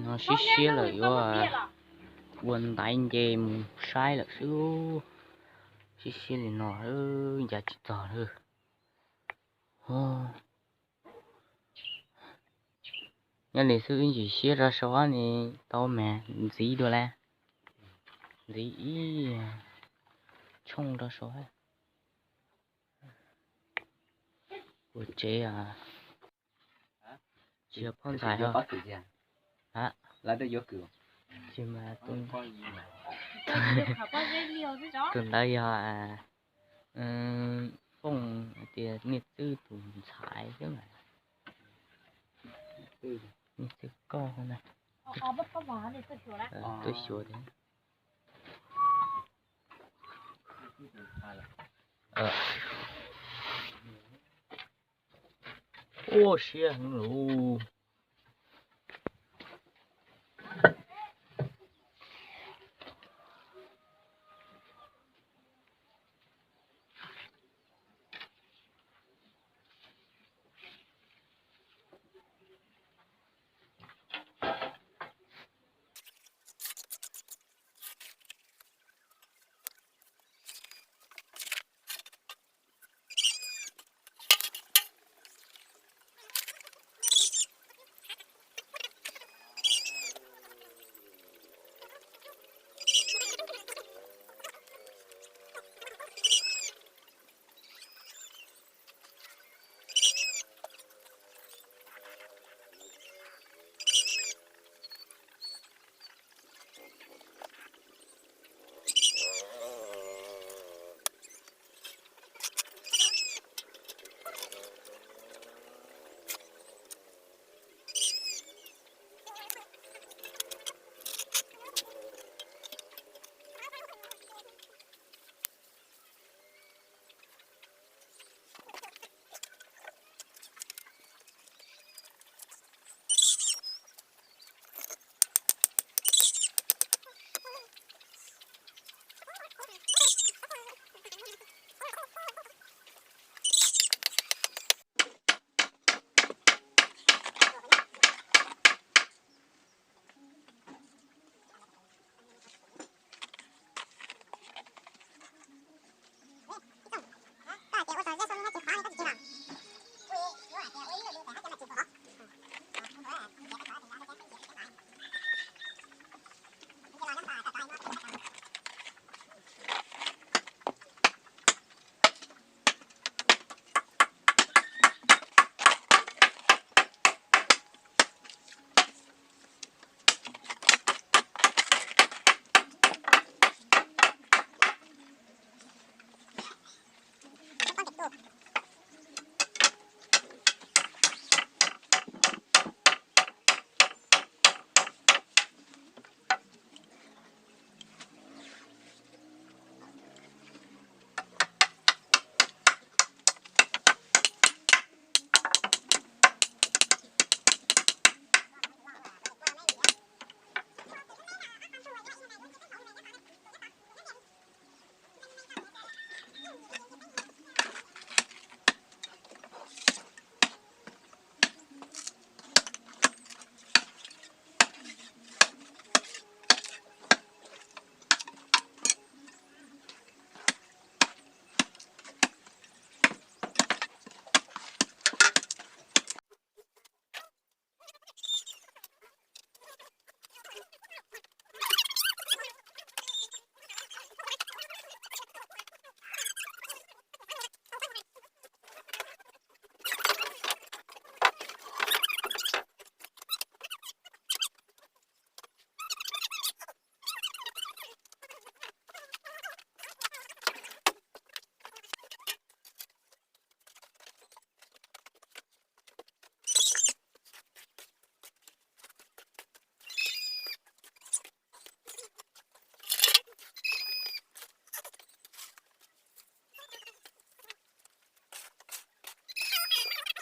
No siab siab lawm yuav ua ntaiv nce mus saib lawm xwb. Siab siab li no ncav tsis txog lawm. Nyob li xwb ib ntsis siab rau saum ne tau mas ntxiv dua lawm. Ntxiv ib tshooj rau saum. Ua tsev os. Tsis yog poj ntxhais os. Tsis mas tus ntawd yog Fooj hais tias Niaj Txwj tus ntxhais xwb mas. Niaj Txwj koj na. Tuaj xyuas thiab. Ua siab heev lauj.